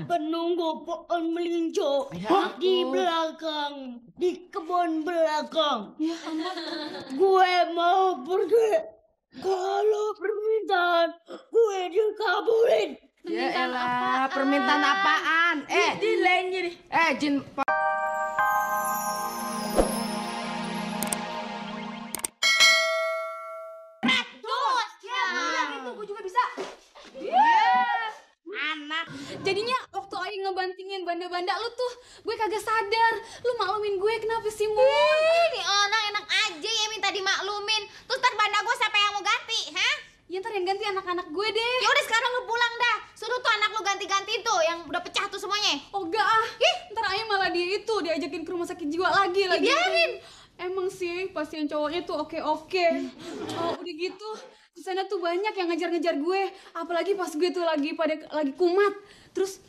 Penunggu pohon melinjo di belakang, di kebun belakang. Gue mau pergi. Kalau permintaan gue dikabulin. Ya elah, permintaan apaan? Di lainnya nih. Jin. Gue juga bisa. Anak. Jadinya waktu Aing ngebantingin banda-banda lu tuh, gue kagak sadar. Lu maklumin gue kenapa sih, Mun? Nih orang enak aja ya minta dimaklumin. Terus ntar banda gue siapa yang mau ganti, hah? Ya ntar yang ganti anak-anak gue deh. Ya udah sekarang lu pulang dah. Suruh tuh anak lu ganti-ganti tuh yang udah pecah tuh semuanya. Oh enggak ah. Ntar Aing malah diajakin ke rumah sakit jiwa lagi. Biarin. Emang sih pasien cowoknya tuh oke. Oh udah gitu di sana tuh banyak yang ngejar-ngejar gue, apalagi pas gue tuh lagi kumat. Terus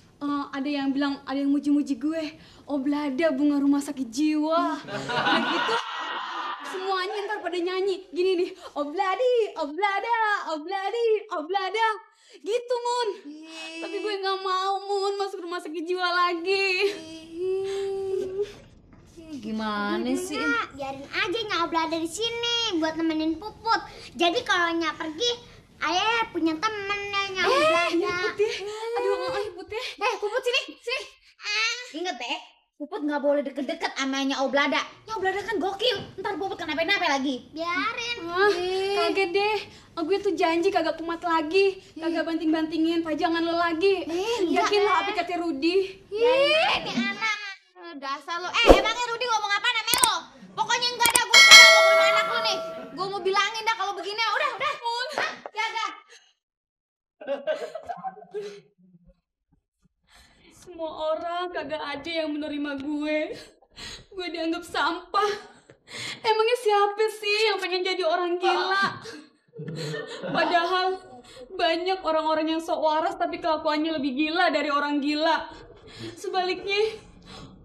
ada yang bilang, ada yang muji-muji gue, Oblada bunga rumah sakit jiwa. Udah gitu semuanya ntar pada nyanyi gini nih, Obladi, Oblada, Obladi, Oblada. Gitu, Mun. Tapi gue nggak mau, Mun, masuk rumah sakit jiwa lagi. Gimana sih? Biarin aja Nya Oblada di sini buat nemenin Puput. Jadi kalau Nya pergi, ayah punya temen Nya Oblada. Aduh, Putih. Puput sini. Ingat Puput nggak boleh deket-deket sama Nya Oblada. Nya Oblada kan gokil. Ntar Puput kenapa-napa lagi. Biarin. Kaget deh. Gue tuh janji kagak kumat lagi, kagak banting-bantingin pajangan lo lagi. Yakin lo apa kata Rudi? Ini anak. Dasar lo. Emangnya Rudi ngomong apa namanya lo? Pokoknya enggak ada, gue sekarang mau ke rumah anak lo nih. Gue mau bilangin dah kalau begini. Udah. Jaga. Semua orang kagak ada yang menerima gue. Gue dianggap sampah. Emangnya siapa sih yang pengen jadi orang gila? Padahal banyak orang-orang yang sok waras tapi kelakuannya lebih gila dari orang gila. Sebaliknya,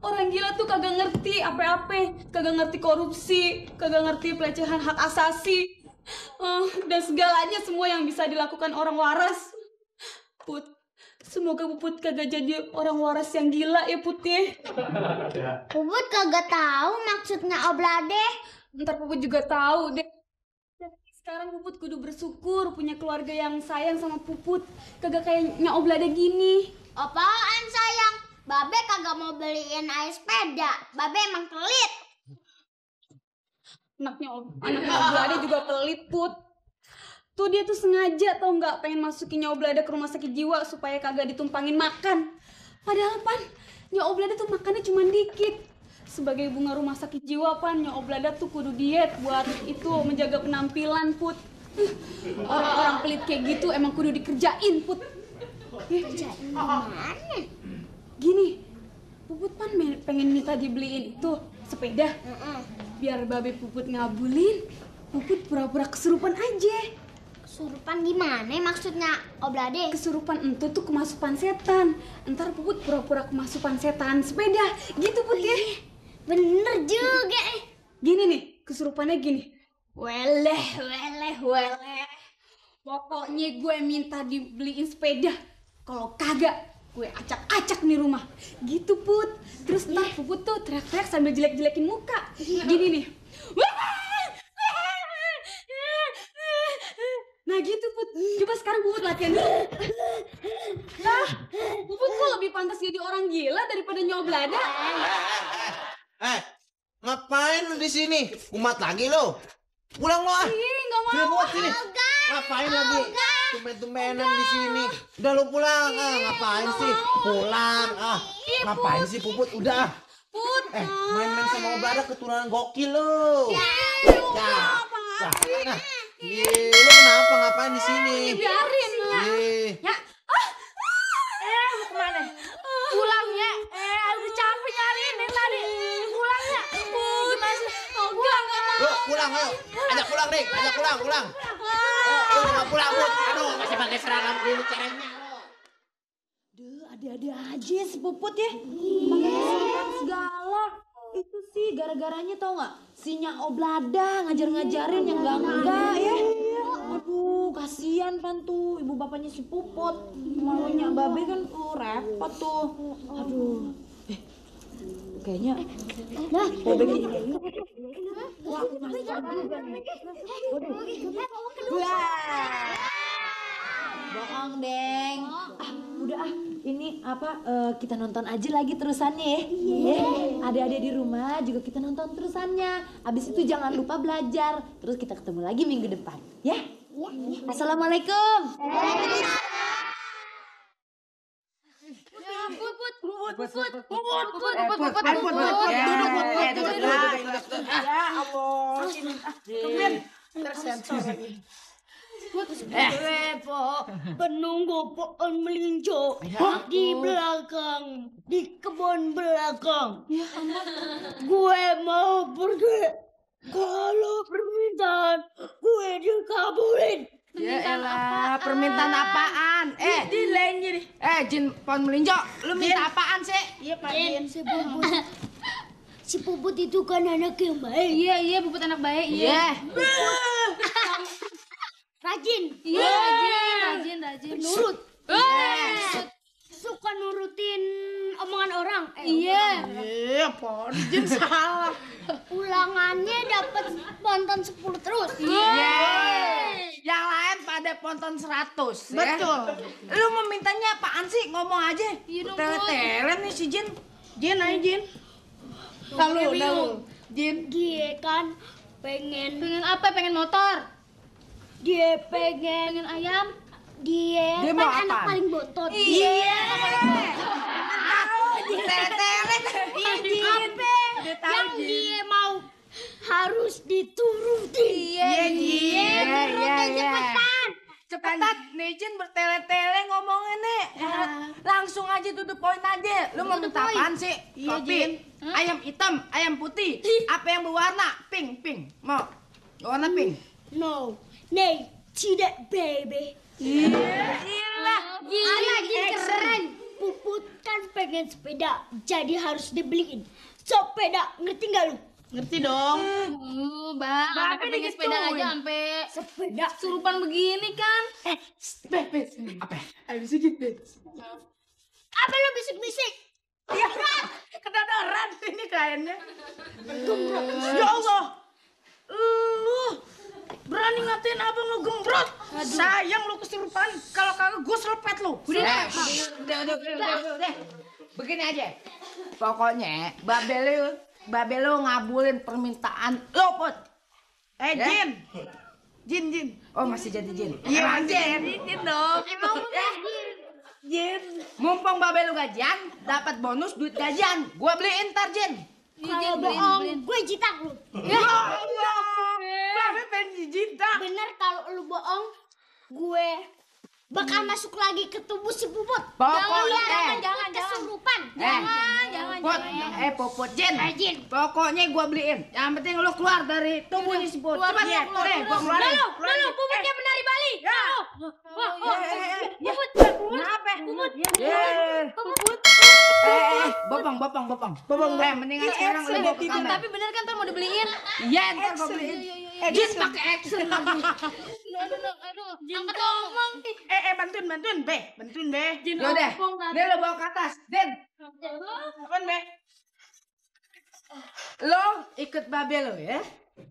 orang gila tuh kagak ngerti apa-apa, kagak ngerti korupsi, kagak ngerti pelecehan hak asasi, dan segalanya semua yang bisa dilakukan orang waras. Put, semoga Puput kagak jadi orang waras yang gila ya, Put ya. Puput kagak tahu maksudnya Oblade. Ntar Puput juga tahu deh. Sekarang Puput kudu bersyukur punya keluarga yang sayang sama Puput. Kagak kayak Nya Oblada gini. Apaan sayang? Babe kagak mau beliin air sepeda. Babe emang pelit. Anaknya Oblada juga pelit, Put. Tuh dia tuh sengaja tau nggak pengen masukin Nya Oblada ke rumah sakit jiwa supaya kagak ditumpangin makan. Padahal Pan, Nya Oblada tuh makannya cuma dikit. Sebagai bunga rumah sakit jiwa, Pan, Nya Oblada tuh kudu diet buat itu menjaga penampilan, Put. Orang-orang pelit kayak gitu emang kudu dikerjain, Put. Kerjain gimana? Gini, Puput Pan pengen minta dibeliin itu sepeda. Biar Babe Puput ngabulin, Puput pura-pura kesurupan aja. Kesurupan gimana maksudnya Oblade? Kesurupan itu tuh kemasukan setan. Ntar Puput pura-pura kemasukan setan sepeda. Gitu, Put ya. Bener juga. Gini nih, kesurupannya gini. Weleh. Pokoknya gue minta dibeliin sepeda. Kalau kagak, gue acak-acak nih rumah. Gitu, Put. Terus ntar Puput tuh teriak-teriak sambil jelek-jelekin muka. Gini nih. Nah gitu, Put. Coba sekarang Puput latihan dulu. Lah, Puput kok lebih pantas jadi orang gila daripada Nya Oblada? Ngapain lu di sini? Kumat lagi lo. Pulang lo ah. Ih, nggak mau. Sini. Ngapain lagi? Tumben-tumbenan di sini. Udah lo pulang. Ngapain sih? Pulang. Ngapain sih Puput? Udah. Put. Main-main sama Oblada keturunan gokil lo. Lu kenapa ngapain di sini? Biarin lah. Ya. Mau kemana? Pulang ya. Udah capek nyariin dari tadi. Pulang ya. Gimana sih? Enggak mau. Lu pulang ayo. Ajak pulang nih. Ajak pulang. Lu enggak pulang, Put. Aduh, masih pakai seragam dulu caranya lo. Duh, ada-ada aja si Puput ya. Pakai kesurupan segala. Itu sih gara-garanya tau nggak? Si Nya Oblada ngajar-ngajarin yang enggak ya. Aduh, kasihan Pan tuh ibu bapaknya si Puput. Maunya Babe kan repot tuh. Aduh. Kayaknya Bobeknya juga ini. Wah, bohong, Deng. Udah ini apa kita nonton aja lagi terusannya ya. Adik-adik di rumah juga kita nonton terusannya. Habis itu jangan lupa belajar. Terus kita ketemu lagi minggu depan, ya? Assalamualaikum. Penunggu pohon melinjo di belakang, di kebun belakang. Gue mau pergi. Kalau permintaan gue dikabulin. Ya elah, permintaan apaan? Di lainnya nih. Jin pohon melinjo, lu minta apaan sih? Iya Pak Jin, si Puput. Si Puput itu kan anak yang baik. Iya, Puput anak baik. Iya. Rajin. Iya, rajin. Nurut. Suka nurutin omongan orang. Iya. Pohon Jin salah. Ulangannya dapat ponton 10 terus. Yang lain pada ponton 100. Betul. Lu memintanya apaan sih? Ngomong aja. Tele-tele nih si Jin. Jin aja Jin. Lalu. Jin. Dia kan pengen apa? Pengen motor. Dia pengen ayam. Dia Dia kan mau anak apaan? paling bontot. Iya. Tele-tele. Iya Jin. Yang dia mau harus dituruti. Iya. Cepetan, nih Jin bertele-tele ngomongin nih. Langsung aja to the point aja. Lu mau minta apaan sih? Kopi, ayam hitam, ayam putih. Apa yang berwarna? Pink. Mau? Warna pink? No, nay, tidak baby. Iya. Anak keren. Puput kan pengen sepeda, jadi harus dibeliin. Sepeda, ngerti nggak lu? Ngerti dong. Bang, sampai pengen sepeda aja sampai Sepeda. surupan begini kan. Apa? Habis gitu. Apa lu bisik-bisik? Iya. Kedodoran ini kayaknya. Ya Allah. Lu berani ngatain abang lu gembrot. Sayang lu kesurupan. Kalau kagak gue selepet lu. Udah. Begini aja. Pokoknya Babe lu ngabulin permintaan lu, Put. Jin. Oh, masih jadi Jin. Iya, Jin dong. Jin. Mumpung Babe lu gajian, dapat bonus duit gajian. Gua beliin ntar, Jin. Kalau bohong, gue jitak lu. Ya Allah. Babe pengen jitak. Bener kalau lu bohong, gue bakal masuk lagi ke tubuh si Puput. Pokoknya jangan kesurupan. Jangan. Popot Jin. Pokoknya gua beliin. Yang penting lu keluar dari tubuhnya si Puput. Cepat ya. Gua keluarin. Lalu Puputnya menari Bali. Puput. Kenapa? Puput. Bopong. Mendingan sekarang lu bawa ke kamar. Tapi bener kan ntar mau dibeliin? Iya, ntar gua beliin. Jin pakai action lagi. Aduh, angkat ngomong. Bantuin, Be. Yaudah, dia lo bawa ke atas. Den. Apaan, Be? Lo ikut Babe lo ya.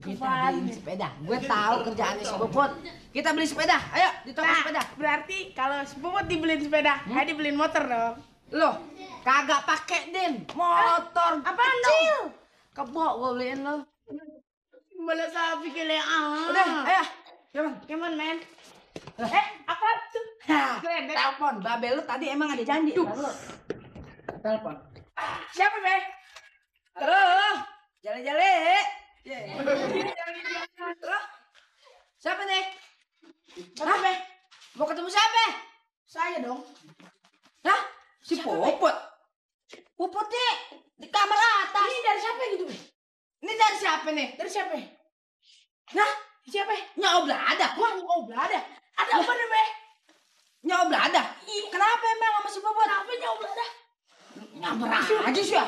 Kita beliin sepeda. Gue tahu kerjaannya si Puput. Kita beli sepeda. Ayo, di toko sepeda. Berarti kalau si Puput dibeliin sepeda, dibeliin motor dong. Lo kagak pakai Den. Motor Apaan kecil. dong? Kebo gue beliin lo. Malah sapi kele Udah, ayo. Gimana, men? Apa tuh? Telepon. Babe lu tadi emang ada janji. Telepon. Siapa, Be? Halo. Jale-jale. Halo. Siapa nih? Siapa, Be? Mau ketemu siapa? Saya dong. Hah? Si Puput. Puputnya di kamar atas. Ini dari siapa gitu, Be? Ini dari siapa nih? Dari siapa? Nah, Siapa? Nyoblada. Wah, belada. Ada apa nih, Be? Nyoblada. Kenapa emang sama si Puput? Kenapa nyoba dah? Nyamber aja sih ya.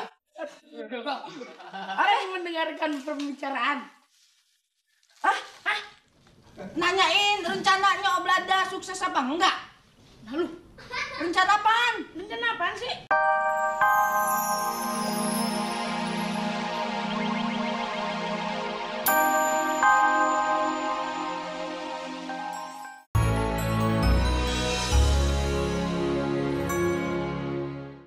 Ayo mendengarkan pembicaraan. Nanyain rencananya Oblada sukses apa enggak? Nah lu, rencana apaan?